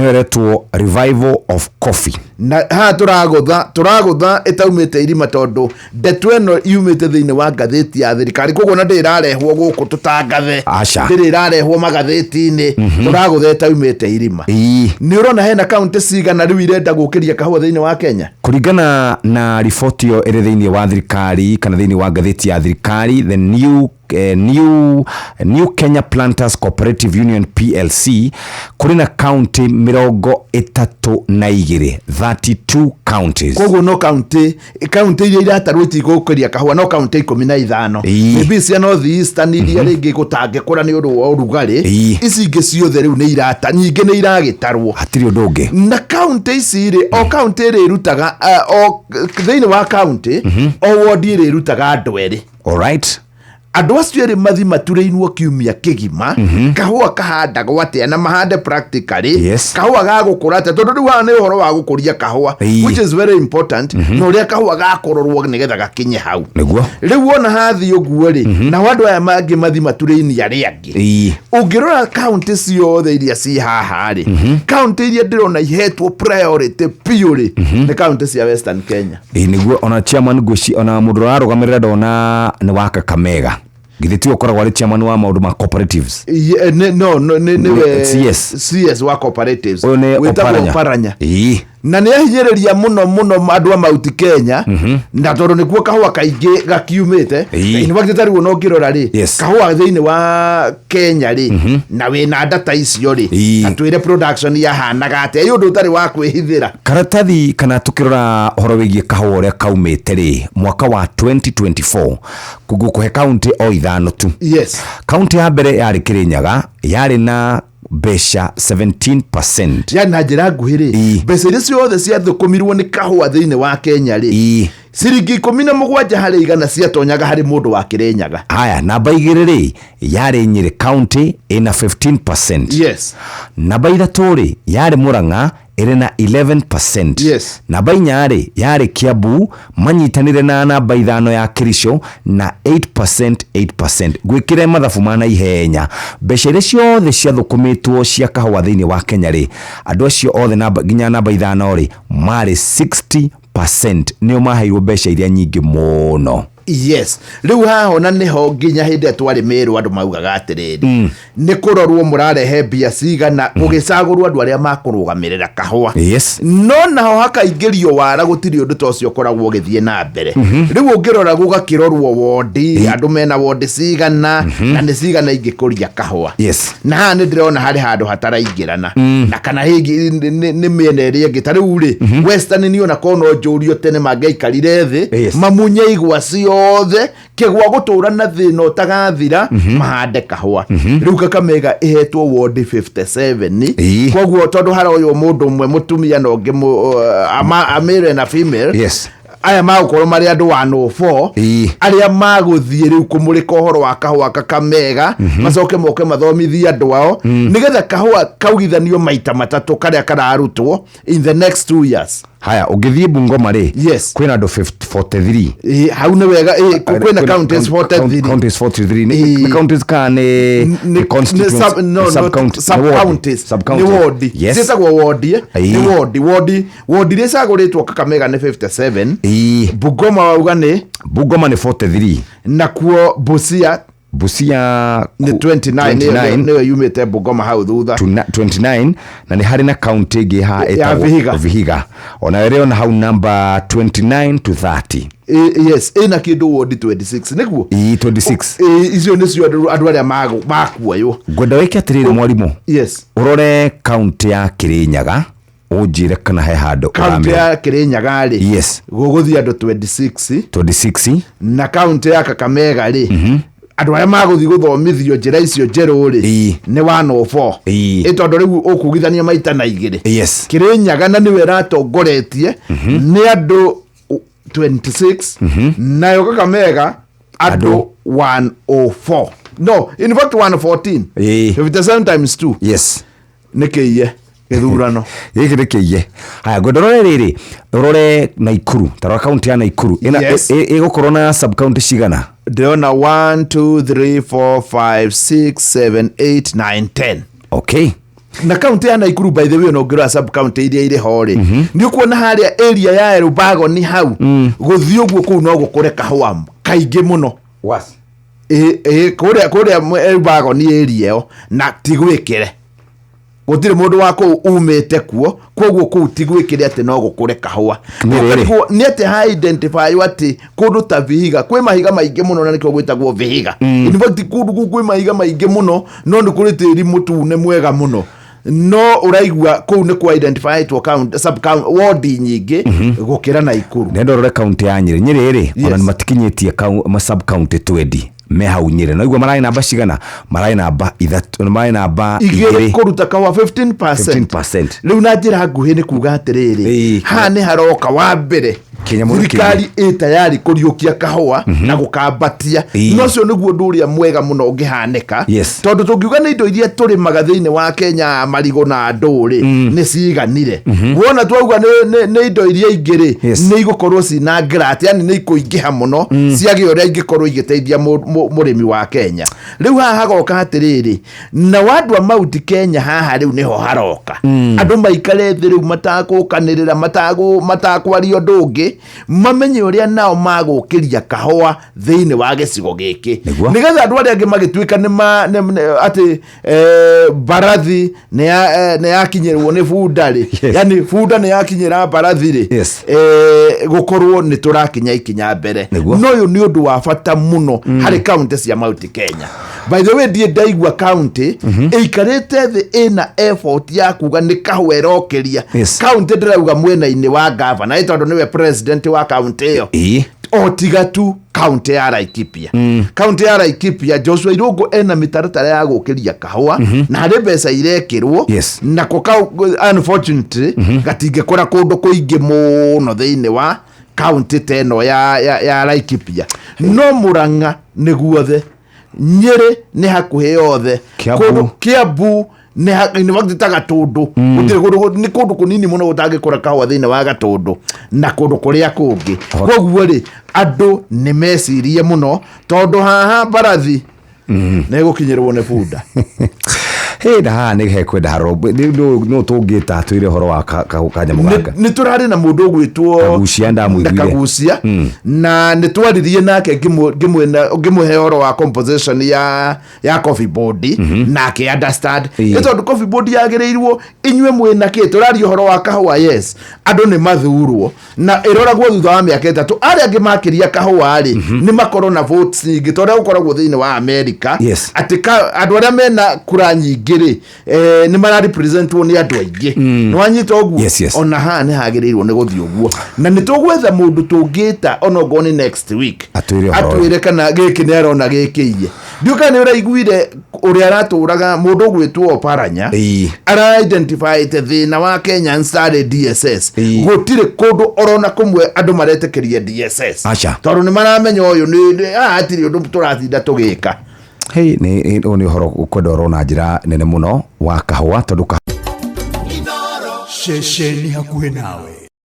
Ĩyo ĩretwo Revival of Coffee. Na haha tũragũtha ĩtaumĩte irima, tondũ ndeto ĩno yumĩte thĩinĩ wa ngathĩti ya thirikari, koguo na ndĩrĩ ĩrarehwo gũkũ tũtangathe. Aca. Ndĩrĩ ĩrarehwo magathĩti-inĩ. Tũragũtha ĩtaumĩte irima. Nĩ ũrona hena kaunti cigana rĩu irenda gũkĩria kahũa thĩinĩ wa Kenya? Kũringana na riboti ĩyo ĩrĩ thĩinĩ wa thirikari kana thĩinĩ wa ngathĩti ya thirikari, the New Kenya Planters Cooperative Union PLC, kũrĩ na kaunti 32, 32 counties. Koguo no kaunti iria iratarwo itigũkĩria kahũa no kaunti 15. Maybe cia North Eastern iria rĩngĩ gũtangĩkũra nĩ ũndũ wa ũrugarĩ. Ici ingĩ ciothe rĩu nĩ irata, nyingĩ nĩ iragĩtarwo. Hatirĩ ũndũ ũngĩ. Na kaunti ici rĩ, o kaunti ĩrĩrutaga o thĩinĩ wa kaunti, o wondi ĩrĩrutaga andũ erĩ. Andũ acio erĩ mathi maturĩinwo kiumia kĩgima kahũa kahandagwo atĩa, na mahande practically. Kahũa gagũkũra atĩa, tondũ rĩu haha nĩ ũhoro wa gũkũria kahũa, which is very important, na ũrĩa kahũa gakũrorwo nĩgetha gakinye hau. Rĩu wona hathiĩ ũguo rĩ, nao andũ aya mangĩ mathi maturĩini arĩa angĩ. Ũngĩrora kaunti ciothe iria ci haha rĩ, kaunti iria ndĩrona ihetwo priority biũ rĩ, nĩ kaunti cia Western Kenya. Ĩĩ nĩguo, ona chairman ngwĩci ona mũndũ ũrarũgamĩrĩra ndona nĩ wa Kakamega. Githĩ tiwe ũkoragwo arĩ chairman wa maũndũ ma cooperatives? No, nĩwe. CS. CS wa cooperatives. Ũyũ nĩ Wĩtagwo Oparanya. Oparanya. Na nĩ ahinyĩrĩria mũno mũno andũ a Mount Kenya, na tondũ nĩkuo kahũa kaingĩ gakiumĩte. In fact, ta rĩu ona ũngĩrora rĩ, kahũa thĩinĩ wa Kenya rĩ, na wĩna data icio rĩ, na twĩre production yahanaga atĩa, ĩ ũndũ ũtarĩ wa kwĩhithĩra. Karatathi kana tukĩrora ũhoro wĩgiĩ kahũa ũrĩa kaumĩte rĩ, mwaka wa 2024 ngũkũhe kaunti o ithano tu. Kaunti ya mbere yarĩ Kĩrĩnyaga, yarĩ na mbeca 17%. Yani na njĩra nguhĩ rĩ, mbeca iria ciothe ciathũkũmirwo nĩ kahũa thĩinĩ wa Kenya rĩ, ciringi 17% ciatonyaga harĩ mũndũ wa Kĩrĩnyaga. Haya, namba 2 rĩ, yarĩ Nyĩrĩ County ĩna 15%. Namba 3 rĩ, yarĩ Murang'a ĩrĩ na 11%. Namba 4 rĩ, yarĩ Kiambu manyitanĩre na namba 5 ya Kericho na 8%, 8%. Ngwĩkĩre mathabu ma naihenya, mbeca iria ciothe ciathũkũmĩtwo cia kahũa thĩinĩ wa Kenya rĩ, andũ acio othe namba, nginya namba 5 rĩ, marĩ 60% nĩo maheirwo mbeca iria nyingĩ mũno. Yes, rĩu haha ona nĩho nginya hĩndĩ ĩrĩa twarĩ Mĩrũ andũ maugaga atĩrĩrĩ, nĩ kũrorwo mũrarehe mbia cigana gũgĩcagũrwo andũ arĩa makũrũgamĩrĩra kahũa. No naho hakaingĩrio wara, gũtirĩ ũndũ ta ũcio ũkoragwo ũgĩthiĩ na mbere. Rĩu ũngĩrora gũgakĩrorwo wondi, andũ mena wondi cigana, na nĩ cigana ingĩkũria kahũa. Na haha nĩ ndĩrona harĩ handũ hataraingĩrana, na kana hihi nĩ mĩena ĩrĩa ĩngĩ. Ta rĩu rĩ, Western niĩ ona korwo no njũrio tene mangĩaikarire thĩ, mamunye igwa ciothe kĩgwa gũtũra na thĩna ũtagathira, mahande kahũa. Rĩu Kakamega ĩhetwo wondi 57. Koguo tondũ haroywo mũndũ ũmwe mũtumia na ũngĩ a male na female, aya magũkorwo marĩ andũ 104 arĩa magũthiĩ rĩu kũmũrĩka ũhoro wa kahũa Kakamega, macoke moke mathomithie andũ ao nĩgetha kahũa kaugithanio maita matatũ karĩa kararutwo in the next 2 years. Haya, ũngĩthiĩ Bungoma rĩ, kwĩna andũ 50 43. Ĩ, hau nĩ wega, ĩ, kwĩna counties 43. Counties 43 nĩ counties kana nĩ constituents? No, Nĩ sub county, sub nĩ ward. counties. Sub Nĩ county. ward. Ciĩtagwo ward, eh? Nĩ ward iria icagũrĩtwo Kakamega nĩ 57. Bungoma wauga nĩ? Bungoma nĩ 43. Nakuo Busia? Busia nĩ 29, nĩyo. 29. Nĩyo yumĩte Bungoma hau thutha. 29, na nĩ harĩ na county ĩngĩ haha Ya ĩtagwo Vihiga. Vihiga, ona ĩrĩ ona hau namba 29 to 30. Yes, ĩna kĩndũ ward 26 nĩguo. Ĩ, 26. Icio nĩcio andũ arĩa makuoywo. Ngwenda wĩke atĩrĩrĩ, mwarimũ. Ũrore kaunti ya Kĩrĩnyaga, ũnjĩre kana he handũ Kaunti ũramenya. ya Kĩrĩnyaga rĩ, gũgũthiĩ andũ 26. 26. Na kaunti ya Kakamega rĩ, andũ arĩa magũthiĩ gũthomithio njĩra icio njerũ rĩ, nĩ 104. Ĩ tondũ rĩu ũkugithania maita na igĩrĩ. Kĩrĩnyaga na nĩwe ĩratongoretie nĩ andũ 26, nayo Kakamega andũ 104, no, in fact 114. 57 times 2. Nĩ kĩiye gĩthurano. Gĩkĩ nĩ kĩiye. Haya, ngwenda ũrore rĩrĩ, ũrore Naikuru, tarora kaunti ya Naikuru. Ĩna ĩgũkorwo na sub county cigana? Ndĩrona 1, 2, 3, 4, 5, 6, 7, 8, 9, 10. Na kaunti ya Naikuru, by the way, ona ũngĩrora sub county iria irĩ ho rĩ, nĩ ũkuona harĩa area ya Elbagon hau gũthiĩ ũguo, kũu no gũkũre kahũa kaingĩ mũno. Was. Ĩ kũrĩa Elbagon area ĩyo, na ti gwĩkĩre, gũtirĩ mũndũ wa kũu umĩte kuo, koguo kũu ti gwĩkĩre atĩ no gũkũre kahũa. Nĩ rĩrĩ. Ũkarigwo nĩ atĩ ha identify atĩ kũndũ ta Vihiga kwĩ mahiga maingĩ mũno, na nĩkĩo gwĩtagwo Vihiga. In fact, kũndũ kũu kwĩ mahiga maingĩ mũno, no nĩ kũrĩ tĩri mũtune mwega mũno, no ũraigua kũu nĩ kwa identifytwo count, sub count, ward nyingĩ gũkĩra Naikuru. Nenda ũrore kaunti ya Nyĩrĩ. Nyĩrĩ rĩ, ona nĩ matikinyĩtie sub county 20 me hau Nyĩrĩ. No igua mararĩ namba cigana? Mararĩ namba ithatũ, mararĩ namba 2. Igĩrĩ. Kũruta kahũa 15%. 15%. Rĩu na njĩra nguhĩ nĩ kuga atĩrĩrĩ, haha nĩ haroka wa mbere Kĩnyamũ thirikari ĩ tayari kũriũkia kahũa na gũkambatia. No ũcio nĩguo ũndũ ũrĩa mwega mũno ũngĩhanĩka, tondũ tũngiuga nĩ indo iria tũrĩmaga thĩinĩ wa Kenya, marigũ na ndũ rĩ, nĩ ciganire. Wona twauga nĩ indo iria ingĩ rĩ, nĩ igũkorwo cina ngrat, yani nĩ ikũingĩha mũno ciagĩa ũrĩa ingĩkorwo igĩteithia mũrĩmi wa Kenya. Rĩu haha hagoka atĩrĩrĩ, na andũ a Mount Kenya haha rĩu nĩho haroka andũ maikare thĩ rĩu, matakũkanĩrĩra, matakwaria ũndũ ũngĩ, mamenye ũrĩa nao magũkĩria kahũa thĩinĩ wa gĩcigo gĩkĩ, nĩgetha andũ arĩa angĩ magĩtuĩka atĩ mbarathi nĩ yakinyĩrwo nĩ bunda rĩ, yani bunda nĩ yakinyĩra mbarathi rĩ, gũkorwo nĩ tũrakinya ikinya mbere. No ũyũ nĩ ũndũ wa bata mũno harĩ kaunti cia Mount Kenya. By the way, ndiĩ ndaigua kaunti ĩikarĩte thĩ ĩna effort ya kuga nĩ kahũa ĩrokĩria. Kaunti ndĩrauga mwena-inĩ wa gavana, ĩ tondũ nĩwe president wa kaunti ĩyo, o tiga tu kaunti ya Laikipia. Kaunti ya Laikipia, Joshua Irũngũ ena mĩtaratara ya gũkĩria kahũa na harĩ mbeca irekĩrwo. Nako kau, unfortunately, gatingĩkũra kũndũ kũingĩ mũno thĩinĩ wa kaunti ta ĩno ya Laikipia, no Murang'a nĩ guothe, Nyĩrĩ nĩ hakuhĩ yothe. Kiambu. Kũndũ Kiambu nĩ fact ta Gatũndũ, gũtirĩ kũndũ, nĩ kũndũ kũnini mũno gũtangĩkũra kahũa thĩinĩ wa Gatũndũ na kũndũ kũrĩa kũngĩ. Koguo rĩ, andũ nĩ mecirie mũno, tondũ haha mbarathi nĩ ĩgũkinyĩrwo nĩ bunda. Hĩ, na haha nĩ hekwenda harwo no tũngĩta twĩre ũhoro wa kanyamũ gaka. Nĩ tũrarĩ na mũndũ ũgwĩtwo Kagucia, ndamũiguire. Na Kagucia, na nĩ twaririe nake ngĩmũhe ũhoro wa composition ya Coffee Board, nake understand. Nĩ tondũ Coffee Board yagĩrĩirwo, inyuĩ mwĩna kĩ, tũraria ũhoro wa kahũa, yes, andũ nĩ mathurwo na ĩroragwo thutha wa mĩaka 3, arĩa angĩ makĩria kahũa rĩ, nĩ makorwo na votes nyingĩ ta ũrĩa gũkoragwo thĩinĩ wa America, atĩ andũ arĩa mena kura nyingĩ rĩ, nĩ mararepresentwo nĩ andũ aingĩ. Nĩ wanyita ũguo? Yes. Ona haha nĩ hagĩrĩirwo nĩ gũthiĩ ũguo, na nĩ tũgwetha mũndũ tũngĩta onokorwo nĩ next week. Atwĩre ũhoro ũyũ. Atwĩre kana gĩkĩ nĩ arona gĩkĩiye. Ndiũ kana nĩ ũraiguire ũrĩa aratũraga mũndũ ũgwĩtwo Oparanya ara identifyĩte thĩna wa Kenya starĩ DSS. Gũtirĩ kũndũ orona kũmwe andũ maretĩkĩria DSS. Aca. Tondũ nĩ maramenya ũyũ nĩ hatirĩ ũndũ tũratinda tũgĩka. Hei, nĩ ũyũ nĩ ũhoro ũkwenda ũrorwo na njĩra nene mũno wa kahũa, tondũ Ceceni hakuhĩ nawe.